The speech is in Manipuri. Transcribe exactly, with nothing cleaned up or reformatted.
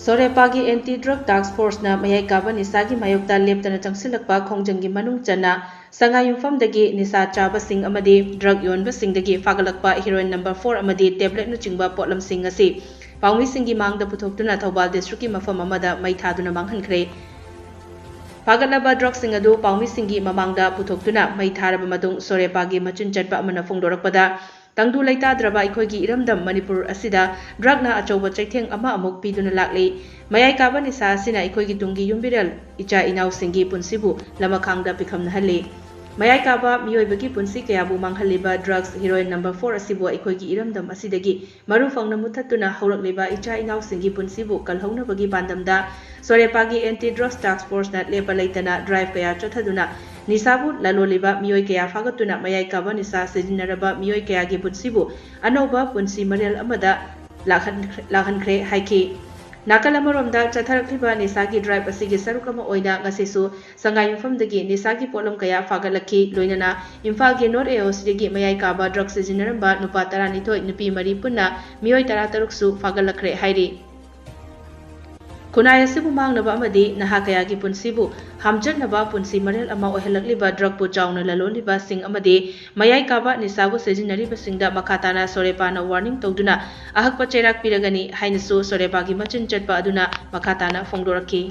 ꯁꯣꯔꯦꯄꯥꯒꯤ ꯑꯦꯟꯇꯤ ꯗ꯭ꯔꯒ ꯇꯥꯛꯁ ꯐꯣꯔꯁꯅ ꯃꯌꯥꯏ ꯀꯥꯕ ꯅꯤꯁꯥꯒꯤ ꯃꯥꯌꯣꯛꯇ ꯂꯦꯞꯇꯅ ꯆꯪꯁꯤꯜꯂꯛꯄ ꯈꯣꯡꯖꯪꯒꯤ ꯃꯅꯨꯡ ꯆꯟꯅ ꯁꯉꯥꯏꯌꯨꯝꯐꯝꯗꯒꯤ ꯅꯤꯁꯥ ꯆꯥꯕꯁꯤꯡ ꯑꯃꯗꯤ ꯗ꯭ꯔꯒ ꯌꯣꯟꯕꯁꯤꯡꯗꯒꯤ ꯐꯥꯒꯠꯂꯛꯄ ꯍꯤꯔꯣꯏꯟ ꯅꯝꯕꯔ ꯐꯣꯔ ꯑꯃꯗꯤ ꯇꯦꯕ꯭ꯂꯦꯠꯅꯆꯤꯡꯕ ꯄꯣꯠꯂꯝꯁꯤꯡ ꯑꯁꯤ ꯄꯥꯎꯃꯤꯁꯤꯡꯒꯤ ꯃꯥꯡꯗ ꯄꯨꯊꯣꯛꯇꯨꯅ ꯊꯧꯕꯥꯜ ꯗꯤꯁꯇ꯭ꯔꯤꯛꯀꯤ ꯃꯐꯝ ꯑꯃꯗ ꯃꯩ ꯊꯥꯗꯨꯅ ꯃꯥꯡꯍꯟꯈ꯭ꯔꯦ꯫ ꯐꯥꯒꯠꯂꯕ ꯗ꯭ꯔꯒꯁꯤꯡ ꯑꯗꯨ ꯄꯥꯎꯃꯤꯁꯤꯡꯒꯤ ꯃꯃꯥꯡꯗ ꯄꯨꯊꯣꯛꯇꯨꯅ ꯃꯩ ꯊꯥꯔꯕ ꯃꯇꯨꯡ ꯁꯣꯔꯦꯄꯥꯒꯤ ꯃꯆꯤꯟ ꯆꯠꯄ ꯑꯃꯅ ꯐꯣꯡꯗꯣꯔꯛꯄꯗ, ꯇꯪꯗꯨ ꯂꯩꯇꯥꯗ꯭ꯔꯕ ꯑꯩꯈꯣꯏꯒꯤ ꯏꯔꯝꯗꯝ ꯃꯅꯤꯄꯨꯔ ꯑꯁꯤꯗ ꯗ꯭ꯔꯒꯅ ꯑꯆꯧꯕ ꯆꯩꯊꯦꯡ ꯑꯃ ꯑꯃꯨꯛ ꯄꯤꯗꯨꯅ ꯂꯥꯛꯂꯤ꯫ ꯃꯌꯥꯏ ꯀꯥꯕ ꯅꯤꯁꯥ ꯑꯁꯤꯅ ꯑꯩꯈꯣꯏꯒꯤ ꯇꯨꯡꯒꯤ ꯌꯨꯝꯕꯤꯔꯦꯜ ꯏꯆꯥ ꯏꯅꯥꯎꯁꯤꯡꯒꯤ ꯄꯨꯟꯁꯤꯕꯨ ꯂꯃꯈꯥꯡꯗ ꯄꯤꯈꯝꯅꯍꯜꯂꯤ꯫ ꯃꯌꯥꯏ ꯀꯥꯕ ꯃꯤꯑꯣꯏꯕꯒꯤ ꯄꯨꯟꯁꯤ ꯀꯌꯥꯕꯨ ꯃꯥꯡꯍꯜꯂꯤꯕ ꯗ꯭ꯔꯒꯁ ꯍꯤꯔꯣꯏꯟ ꯅꯝꯕꯔ ꯐꯣꯔ ꯑꯁꯤꯕꯨ ꯑꯩꯈꯣꯏꯒꯤ ꯏꯔꯝꯗꯝ ꯑꯁꯤꯗꯒꯤ ꯃꯔꯨ ꯐꯪꯅ ꯃꯨꯠꯊꯠꯇꯨꯅ ꯍꯧꯔꯛꯂꯤꯕ ꯏꯆꯥ ꯏꯅꯥꯎꯁꯤꯡꯒꯤ ꯄꯨꯟꯁꯤꯕꯨ ꯀꯜꯍꯧꯅꯕꯒꯤ ꯄꯥꯟꯗꯝꯗ ꯁꯣꯔꯦꯄꯥꯒꯤ ꯑꯦꯟꯇꯤ ꯗ꯭ꯔꯒꯁ ꯇꯥꯛꯁ ꯐꯣꯔꯁꯅ ꯂꯦꯞꯄ ꯂꯩꯇꯅ ꯗ꯭ꯔꯥꯏꯚ ꯀꯌꯥ ꯆꯠꯊꯗꯨꯅ ꯅꯤꯁꯥꯕꯨ ꯂꯂꯣꯜꯂꯤꯕ ꯃꯤꯑꯣꯏ ꯀꯌꯥ ꯐꯥꯒꯠꯇꯨꯅ ꯃꯌꯥꯏ ꯀꯥꯕ ꯅꯤꯁꯥ ꯁꯤꯖꯤꯟꯅꯔꯕ ꯃꯤꯑꯣꯏ ꯀꯌꯥꯒꯤ ꯄꯨꯟꯁꯤꯕꯨ ꯑꯅꯧꯕ ꯄꯨꯟꯁꯤ ꯃꯔꯦꯜ ꯑꯃꯗ ꯂꯥꯛꯍꯟ-, ꯂꯥꯛꯍꯟꯈ꯭ꯔꯦ ꯍꯥꯏꯈꯤ꯫ ꯅꯥꯀꯜ ꯑꯃꯔꯣꯝꯗ ꯆꯠꯊꯔꯛꯂꯤꯕ ꯅꯤꯁꯥꯒꯤ ꯗ꯭ꯔꯥꯏꯚ ꯑꯁꯤꯒꯤ ꯁꯔꯨꯛ ꯑꯃ ꯑꯣꯏꯅ ꯉꯁꯤꯁꯨ ꯁꯉꯥꯏꯌꯨꯝꯐꯝꯗꯒꯤ ꯅꯤꯁꯥꯒꯤ ꯄꯣꯠꯂꯝ ꯀꯌꯥ ꯐꯥꯒꯠꯂꯛꯈꯤ꯫ ꯂꯣꯏꯅꯅ ꯏꯝꯐꯥꯜꯒꯤ ꯅꯣꯔꯠ ꯑꯦ ꯑꯣ ꯁꯤꯗꯒꯤ ꯃꯌꯥꯏ ꯀꯥꯕ ꯗ꯭ꯔꯒ ꯁꯤꯖꯤꯟꯅꯔꯝꯕ ꯅꯨꯄꯥ ꯇꯔꯥꯅꯤꯊꯣꯏ, ꯅꯨꯄꯤ ꯃꯔꯤ ꯄꯨꯟꯅ ꯃꯤꯑꯣꯏ ꯇꯔꯥꯇꯔꯨꯛꯁꯨ ꯐꯥꯒꯠꯂꯛꯈ꯭ꯔꯦ ꯍꯥꯏꯔꯤ꯫ ꯈꯨꯟꯅꯥꯏ ꯑꯁꯤꯕꯨ ꯃꯥꯡꯅꯕ ꯑꯃꯗꯤ ꯅꯍꯥ ꯀꯌꯥꯒꯤ ꯄꯨꯟꯁꯤꯕꯨ ꯍꯥꯝꯖꯠꯅꯕ ꯄꯨꯟꯁꯤ ꯃꯔꯦꯜ ꯑꯃ ꯑꯣꯏꯍꯜꯂꯛꯂꯤꯕ ꯗ꯭ꯔꯒꯄꯨ ꯆꯥꯎꯅ ꯂꯂꯣꯜꯂꯤꯕꯁꯤꯡ ꯑꯃꯗꯤ ꯃꯌꯥꯏ ꯀꯥꯕ ꯅꯤꯁꯥꯕꯨ ꯁꯤꯖꯤꯟꯅꯔꯤꯕꯁꯤꯡꯗ ꯃꯈꯥ ꯇꯥꯅ ꯁꯣꯔꯦꯄꯥꯅ ꯋꯥꯔꯅꯤꯡ ꯇꯧꯗꯨꯅ ꯑꯍꯛꯄ ꯆꯩꯔꯥꯛ ꯄꯤꯔꯒꯅꯤ ꯍꯥꯏꯅꯁꯨ ꯁꯣꯔꯦꯄꯥꯒꯤ ꯃꯆꯤꯟ ꯆꯠꯄ ꯑꯗꯨꯅ ꯃꯈꯥ ꯇꯥꯅ ꯐꯣꯡꯗꯣꯔꯛꯈꯤ꯫